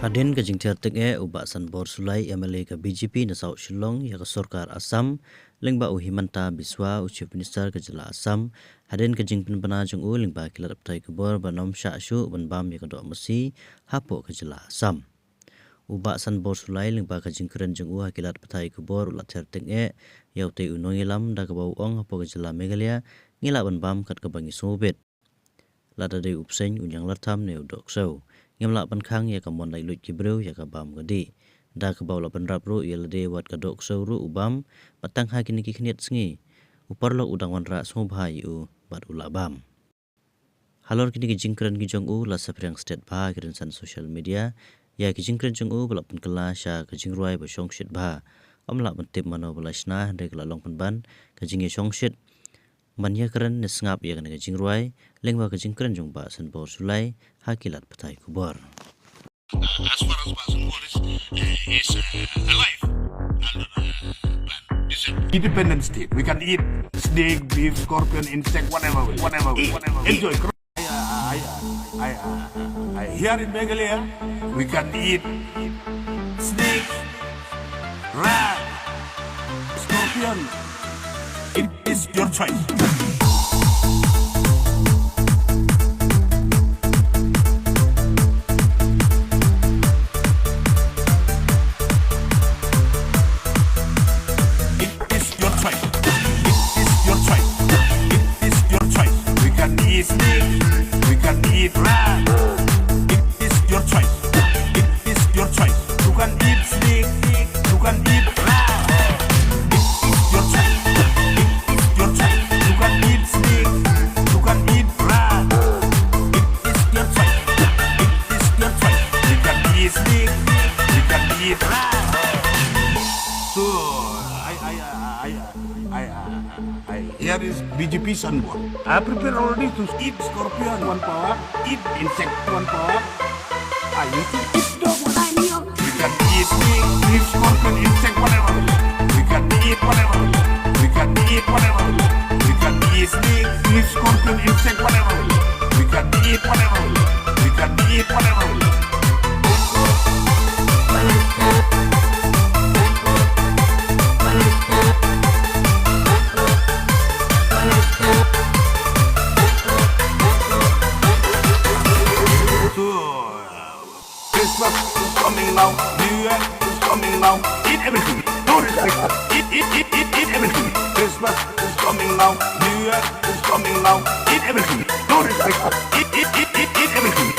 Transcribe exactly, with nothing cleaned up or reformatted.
Hadien ka jingthiar tyngeh, u Bah Sanbor Sulai, M L A ka B J P na South Shillong, ïa ka sorkar Assam, lyngba u Himanta Biswa, u Chief Minister ka jylla Assam, hadien ka jingpynbna jong u lyngba ki lad pathai khubor ban ym shah shuh ban bam ïa ka doh masi hapoh ka jylla Assam. U Bah Sanbor Sulai, lyngba ka jingkren jong u ha ki lad pathai khubor, u la thiar tyngeh ïa utei u nongïalam, da kaba u ong, hapoh ka jylla Meghalaya ngi lah ban bam kat kaba ngi sngewbit. Lada dei u bseiñ, u ñianglartham ne u dohksew, ngim lah ban khang ïa ka mon laitluid ki briew ïa ka bam ka dih. Da kaba u la bynrap ruh ïa lade wat ka dohksew ruh u bam, bad tang ha kine ki khyndiat sngi u paralok u dang wanrah sngewbha ïa u bad u la bam. Halor kine ki jingkren ki jong u, la saphriang stet bha ha ki rynsan social media ïa ki jingkren jong u ba la pynkylla sha ka jingrwai ba shongshit bha. Ym lah ban tip mano ba la shna, hynrei ka la long pynban ka jingïashongshit ban ïakren ne sngap ïa kane ka jingrwai, lyngba ka jingkren jong u Bah Sanbor Sulai ha ki lad pathai khubor. As far as Bah Sanbor is, is uh, alive, under the plan. This is Independent state. We can eat snake, beef, scorpion, insect, whatever we, whatever we, whatever we. Enjoy. I, I, I, I, I, I, here in Meghalaya, we can eat snake, rat, scorpion. It is your choice. It is your choice. It is your choice. It is your choice. We can eat snake. We can eat rat. It is your choice. It is your choice. You can eat snake. You can eat rat. It is your choice. It is your choice. You can eat snake. You can eat rat. It is your choice. It is your choice. We can eat snake. We can eat rat. So, I, I, I, I, I, I, I, here is B J P Sanbor. I prepare already to eat scorpion, one power, eat insect, one power. I used to eat dog when I'm young. We can eat snake, eat scorpion, insect, whatever. We can eat whatever. We can eat whatever. We can eat snake, eat scorpion, insect, whatever. We can eat whatever. We can eat whatever. So, Christmas is coming now, New Year is coming now. Eat everything, no restriction. Eat, eat, eat, eat, eat everything. Christmas is coming now, New Year is coming now. Eat everything, no restriction. Eat, eat, eat, eat, eat everything.